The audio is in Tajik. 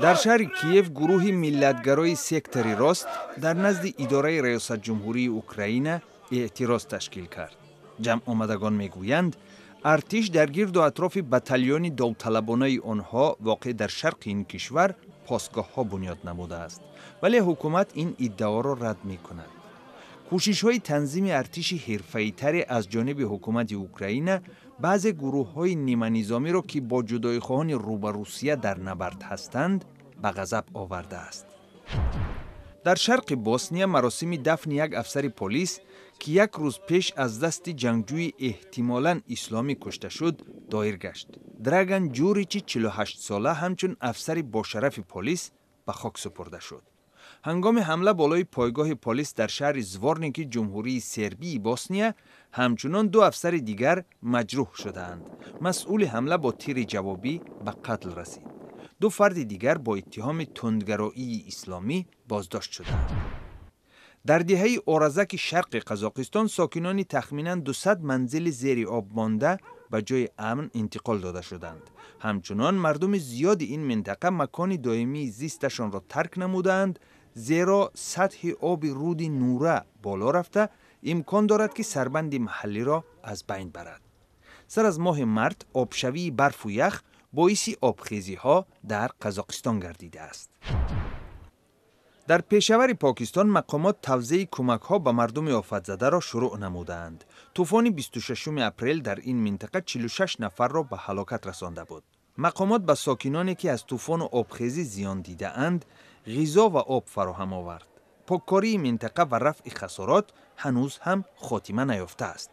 Дар шаҳри Киев гурӯҳи миллатгарои сектори рост дар назди идораи раёсатҷумҳурии Украина эътироз ташкил кард. Ҷамъомадагон мегӯянд, артиш дар гирду атрофи батальони довталабонаи онҳо, воқеъ дар шарқи ин кишвар, постгоҳҳо бунёд намудааст, вале ҳукумат ин иддаоро рад мекунад. Кӯшишҳои танзими артиши ҳирфаитаре аз ҷониби ҳукумати Украина баъзе гурӯҳҳои ниманизомиро, ки бо ҷудоихоҳони рӯ ба Русия дар набард ҳастанд, ба ғазаб овардааст. Дар шарқи Босния маросими дафни як афсари полис, ки як рӯз пеш аз дасти ҷангҷӯи эҳтимолан исломӣ кушта шуд, доир гашт. Драган Ҷуричи 48-сола ҳамчун афсари бошарафи полис ба хок супурда шуд. Ҳангоми ҳамла болои пойгоҳи полис дар шаҳри Зворники Ҷумҳурии Сербии Босния ҳамчунон ду афсари дигар маҷрӯҳ шудаанд. Масъули ҳамла бо тири ҷавобӣ ба қатл расид. Ду фарди дигар бо иттиҳоми тундгароии исломӣ боздошт шуданд. Дар деҳаи Оразаки шарқи Қазоқистон сокинони тахминан 200 манзили зери об монда ба ҷои амн интиқол дода шуданд. Ҳамчунон мардуми зиёди ин минтақа макони доимии зисташонро тарк намудаанд, зеро сатҳи оби руди Нура боло рафта, имкон дорад, ки сарбанди маҳаллиро аз байн барад. Сар аз моҳи март обшавии барфу ях боиси обхезиҳо дар Қазоқистон гардидааст. Дар Пешавари Покистон мақомот тавзеи кӯмакҳо ба мардуми офатзадаро шурӯъ намудаанд. Тӯфони 26 апрел дар ин минтақа 46 нафарро ба ҳалокат расонда буд. Мақомот ба сокиноне, ки аз тӯфону обхезӣ зиён дидаанд, ғизо ва об фароҳам овард. Поккории минтақа ва рафъи хасорот ҳанӯз ҳам хотима наёфтааст.